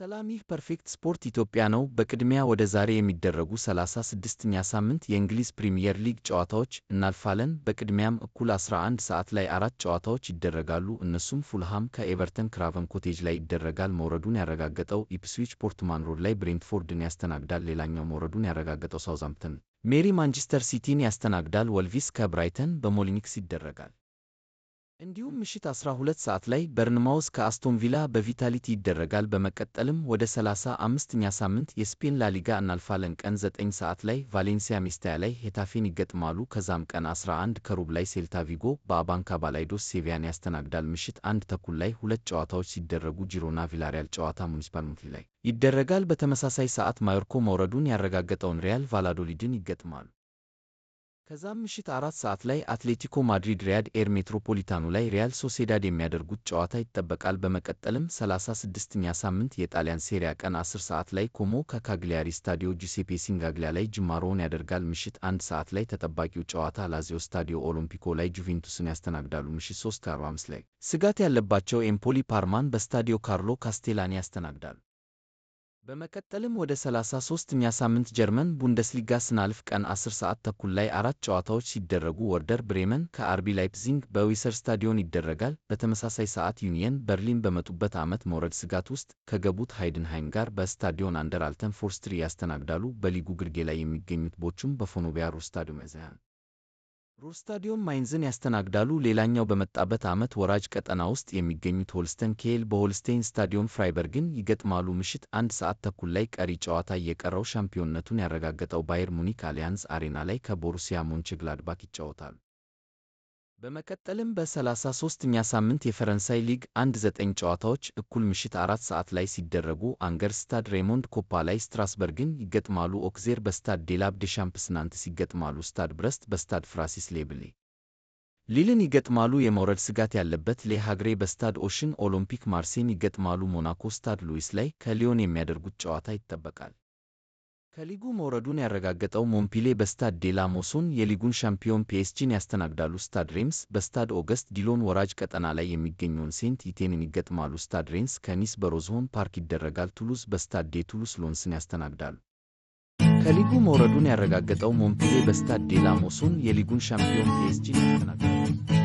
ሰላም፣ ይህ ፐርፌክት ስፖርት ኢትዮጵያ ነው። በቅድሚያ ወደ ዛሬ የሚደረጉ 36ኛ ሳምንት የእንግሊዝ ፕሪምየር ሊግ ጨዋታዎች እናልፋለን። በቅድሚያም እኩል 11 ሰዓት ላይ አራት ጨዋታዎች ይደረጋሉ። እነሱም ፉልሃም ከኤቨርተን ክራቨን ኮቴጅ ላይ ይደረጋል። መውረዱን ያረጋገጠው ኢፕስዊች ፖርትማን ሮድ ላይ ብሬንትፎርድን ያስተናግዳል። ሌላኛው መውረዱን ያረጋገጠው ሳውዛምፕተን ሜሪ ማንቸስተር ሲቲን ያስተናግዳል። ወልቪስ ከብራይተን በሞሊኒክስ ይደረጋል። እንዲሁም ምሽት 12 ሰዓት ላይ በርንማውዝ ከአስቶን ቪላ በቪታሊቲ ይደረጋል። በመቀጠልም ወደ 35ኛ ሳምንት የስፔን ላሊጋ እናልፋለን። ቀን 9 ሰዓት ላይ ቫሌንሲያ ሜስታያ ላይ ሄታፌን ይገጥማሉ። ከዛም ቀን 11:15 ላይ ሴልታ ቪጎ በአባንካ ባላይዶስ ሴቪያን ያስተናግዳል። ምሽት 1:30 ላይ ሁለት ጨዋታዎች ሲደረጉ ጂሮና ቪላሪያል ጨዋታ ሙኒሲፓል ላይ ይደረጋል። በተመሳሳይ ሰዓት ማዮርኮ መውረዱን ያረጋገጠውን ሪያል ቫላዶሊድን ይገጥማሉ። ከዛም ምሽት 4 ሰዓት ላይ አትሌቲኮ ማድሪድ ሪያድ ኤር ሜትሮፖሊታኑ ላይ ሪያል ሶሴዳድ የሚያደርጉት ጨዋታ ይጠበቃል። በመቀጠልም 36ኛ ሳምንት የጣሊያን ሴሪያ ቀን 10 ሰዓት ላይ ኮሞ ከካግሊያሪ ስታዲዮ ጁሴፔ ሲንጋግሊያ ላይ ጅማሮውን ያደርጋል። ምሽት 1 ሰዓት ላይ ተጠባቂው ጨዋታ ላዚዮ ስታዲዮ ኦሎምፒኮ ላይ ጁቬንቱስን ያስተናግዳሉ። ምሽት 3:45 ላይ ስጋት ያለባቸው ኤምፖሊ ፓርማን በስታዲዮ ካርሎ ካስቴላኒ ያስተናግዳሉ። በመቀጠልም ወደ 33ኛ ሳምንት ጀርመን ቡንደስሊጋ ስናልፍ ቀን 10 ሰዓት ተኩል ላይ አራት ጨዋታዎች ሲደረጉ ወርደር ብሬመን ከአርቢ ላይፕዚንግ በዊሰር ስታዲዮን ይደረጋል። በተመሳሳይ ሰዓት ዩኒየን በርሊን በመጡበት ዓመት መውረድ ስጋት ውስጥ ከገቡት ሃይድንሃይም ጋር በስታዲዮን አንደር አልተን ፎርስትሪ ያስተናግዳሉ። በሊጉ ግርጌ ላይ የሚገኙት ቦቹም በፎኖቢያ ሩር ስታዲዮም ማይንዝን ያስተናግዳሉ። ሌላኛው በመጣበት ዓመት ወራጅ ቀጠና ውስጥ የሚገኙት ሆልስተን ኬል በሆልስቴን ስታዲዮም ፍራይበርግን ይገጥማሉ። ምሽት 1 ሰዓት ተኩል ላይ ቀሪ ጨዋታ እየቀረው ሻምፒዮንነቱን ያረጋገጠው ባየር ሙኒክ አሊያንዝ አሬና ላይ ከቦሩሲያ ሞንቸግላድባክ ይጫወታሉ። በመቀጠልም በ33ኛ ሳምንት የፈረንሳይ ሊግ 1 9 ጨዋታዎች እኩል ምሽት 4 ሰዓት ላይ ሲደረጉ አንገር ስታድ ሬሞንድ ኮፓ ላይ ስትራስበርግን ይገጥማሉ። ኦክዜር በስታድ ዴላብ ዴሻምፕስ ናንትስ ይገጥማሉ። ስታድ ብረስት በስታድ ፍራንሲስ ሌብሌ ሊልን ይገጥማሉ። የመውረድ ስጋት ያለበት ሌ ሃግሬ በስታድ ኦሽን ኦሎምፒክ ማርሴን ይገጥማሉ። ሞናኮ ስታድ ሉዊስ ላይ ከሊዮን የሚያደርጉት ጨዋታ ይጠበቃል። ከሊጉ መውረዱን ያረጋገጠው ሞምፒሌ በስታድ ዴላ ሞሶን የሊጉን ሻምፒዮን ፒኤስጂን ያስተናግዳሉ። ስታድ ሬምስ በስታድ ኦገስት ዲሎን ወራጅ ቀጠና ላይ የሚገኘውን ሴንት ኢቴንን ይገጥማሉ። ስታድ ሬንስ ከኒስ በሮዝሆን ፓርክ ይደረጋል። ቱሉዝ በስታድ ዴ ቱሉስ ሎንስን ያስተናግዳሉ። ከሊጉ መውረዱን ያረጋገጠው ሞምፒሌ በስታድ ዴላ ሞሶን የሊጉን ሻምፒዮን ፒኤስጂን ያስተናግዳሉ።